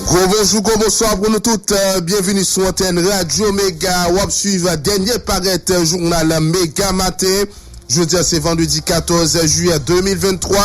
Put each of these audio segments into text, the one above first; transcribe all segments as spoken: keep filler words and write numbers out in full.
Gwo bonjou, gwo bonswa pou nou tout. Euh, byenvini sou antèn Radyo Mega. W ap swiv dènye parèt jounal Mega Maten. Jodi a se vandredi katòz jiyè de mil venntwa.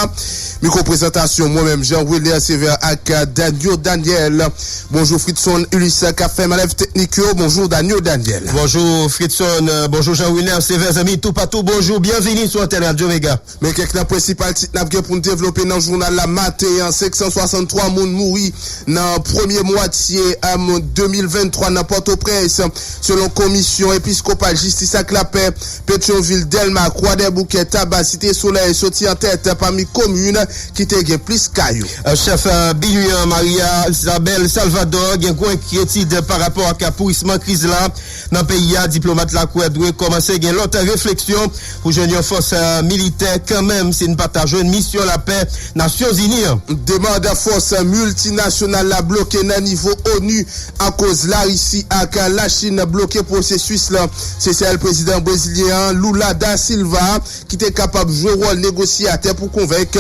Mikwo prezantasyon, mwen menm, Jean Willer Sévère ak Daniel Daniel. Bonjou Fritson Ulysse k ap fè manèv teknik yo. Bonjou Daniel Daniel. Bonjou Fritson, euh, bonjou Jean Willer Sévère, zanmi toupatou, bonjou, byenvini sou antèn Radyo Mega. Men kèk nan prensipal tit n ap gen pou n devlope nan jounal la maten an. Senk san swasanntwa moun mouri nan premye mwatye, em, de mil venntwa nan Pòtoprens, selon Komisyon Episkopal Jistis ak Lapè. Petyonvil, Dèlma, Kwadèboukè, Taba, Site Solèy soti an tèt pami komin ki te gen plis ka yo. Chèf, eh, BINUH an, Maria Isabel Salvador, gen gwo enkyetid pa rapò ak pourisman kriz la nan peyi a. Diplomat la kwè dwe kòmanse gen lòt refleksyon pou jwenn yon fòs, eh, militè kanmenm si n pa ta jwenn misyon lapè Nasyonzini an. Demande fòs miltinasyonal la bloke nan nivo ONU akoz Larisi ak Lachin bloke pwosesis la. Se sèl prezidan brezilyen an, Lula da Silva, ki te kapab jwe wòl negosyatè pou konvenk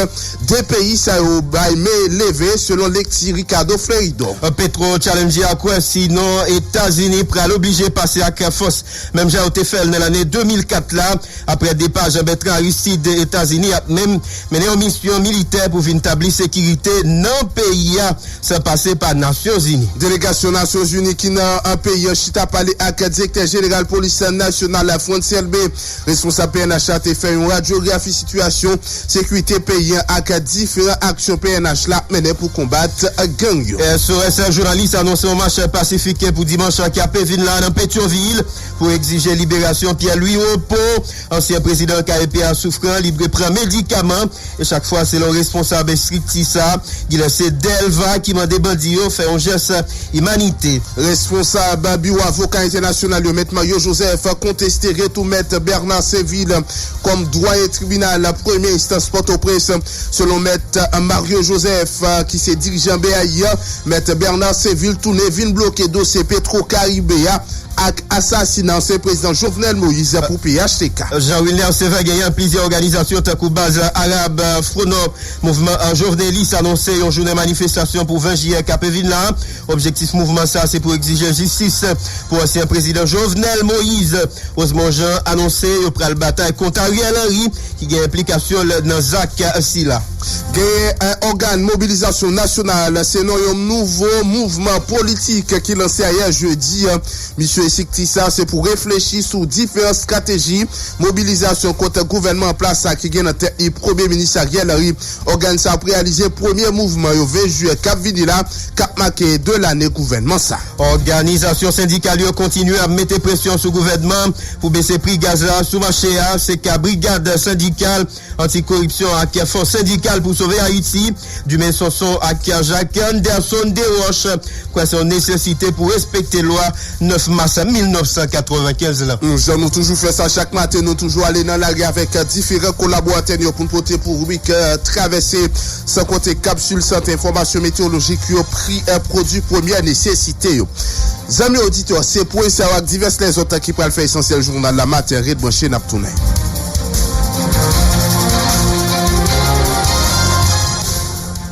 de peyi sa yo bay men leve, selon lekti Ricardo Fleuridor. Petro Challenger a kwè sinon Etazini pral oblije pase ak fòs, menm jan yo te fè l nan lane de mil kat la. Apre depa Jean Bertrand Aristide, Etazini ap menm mennen yon misyon militè pou vin tabli sekirite nan peyi a san pase pa Nasyonzini. Delegasyon Nasyonzini ki nan an peyi an chita pale ak direktè jeneral polis nasyonal la, Frantz Elbé. Responsab P N H la te fè yon radyografi sitiyasyon sekirite peyi an ak diferan aksyon P N H la mennen pou konbat gang yo. S O S jounalis anonse yon mach pasifik pou dimanch ki ap vin la nan Petyonvil pou egzije liberasyon Pierre Louis Repos. Ansyen prezidan K E P a soufran, li dwe pran medikaman. E chak fwa, selon responsab estrikti sa, Guilherme Delva, ki mande bandi yo fè yon jès imanite. Responsab Biwo Avoka Entènasyonal yo, Mèt Mario Joseph, konteste retou Mèt Bernard Sainvil kòm dwayen tribinal premye enstans Pòtoprens. Selon Mèt Mario Joseph, ki se dirijan B A I a, Mèt Bernard Sainvil tounen vin bloke dosye Petro Caribe a ak asasina ansyen prezidan Jovenel Moïse pou P H T K. Jean Wilner Sévère, genyen plizyè òganizasyon tankou Baz Arab, Fwonò, Mouvman Jovenelis anonse yon jounen manifestasyon pou ven jiyè k ap vin la. Objektif mouvman sa se pou egzije jistis pou ansyen prezidan Jovenel Moïse. Rosemond Jean anonse yo pral batay kont Ariel Henry ki gen enplikasyon l nan zak sila. Genyen, eh, ògàn mobilizasyon nasyonal, se non yon nouvo mouvman politik ki lanse ayè jedi a. Misyon estrikti sa se pou reflechi sou diferan estrateji mobilizasyon kont gouvènman an plas la ki gen nan tèt li Premye Minis Ariel Henry. Ògàn sa ap reyalize premye mouvman yo ven jiyè k ap vini la, k ap make de lane gouvènman sa. Òganizasyon sendikal yo kontinye ap mete presyon sou gouvènman pou bese pri gaz la sou mache a. Se ka Brigad Sendikal Antikoripsyon ak Fòs Sendikal pou Sove Ayiti, Dumain Sonson ak Jacques Anderson Desroches, kwè se yon nesesite pou respekte lwa nèf mas mil nèf san katrevenkenz la. Jan nou toujou fè sa chak maten, nou toujou ale nan lari avèk diferan kolaboratè nou yo pou n pote pou ribrik, eh, Travèse, san konte kapsil sante, enfòmasyon meteyolojik yo, pri, eh, pwodui premyè nesesite yo. Zanmi oditè, se pwen sa yo ak divès lèzòt ki pral fè esansyèl jounal la maten. Ret branche, n ap tounen.